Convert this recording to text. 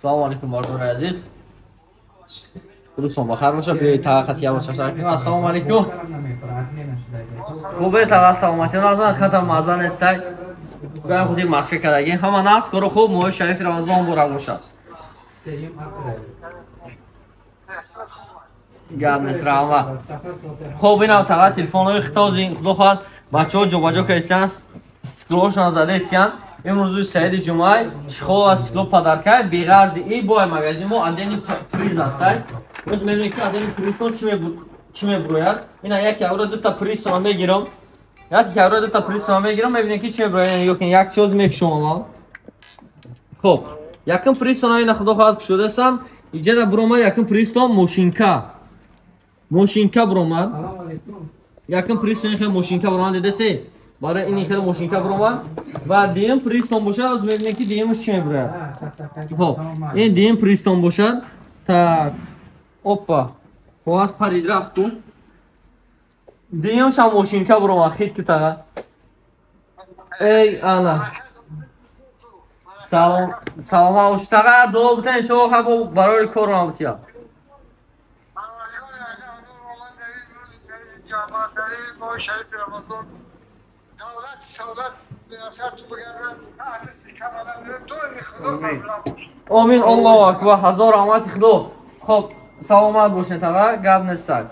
Салому алейкум, бародари азиз. Рӯзтон бахайр бошад. Биёед, таға, хати як бор кунем. Ассалому алейкум. Хубе, таға, саломатӣ назан, ката маза нестай. Гӯям худи маска кардагӣ. Ҳама нағз, коро хуб, моҳи шарифи Рамазон муборак бошад. Гап нест, раҳмат. Хоб, инам, таға, телефонҳои хитози, худо хоҳад, бачаҳо ҷобаҷо кардистиянд, стеклошон задаистиянд. Имрӯз рӯзи саиди ҷумъай, чехол ва стекло подаркай, беғарзи и бой магазин мо отдельный приз ҳастай. Рӯз мебинем, ки отдельный призтон чӣ мебурояд. Ина як явра дута призтона мегирам. Як явра дута призтона мегирам, мебинем, ки чӣ мебурояд. Ёки як чиз мекушом аввал. Хоб, якум призтона ина, худо хоҳад, кушодаастам. Иҷада буромад якум призтон мошинка. Мошинка буромад. Якум призтон хел мошинка буромад, дидасе? Барои ин хел мошинка буромад ва дуюм призтон бошад, аз мебинем, ки дуюмаш чӣ мебурояд. Хоб, ин дуюм призтон бошад. Так, опа, коғаз парид, рафт ку. Дуюмшам мошинка буромад, хит ки, таға. Эй, ана. Салом, саломат бошед, таға, дуо бутен, иншоалло, хабо барои кор омадия. Омин, Аллоҳу акбар, ҳазор раҳмати Худо. Хоб, саломат бошед, таға, гап нестак.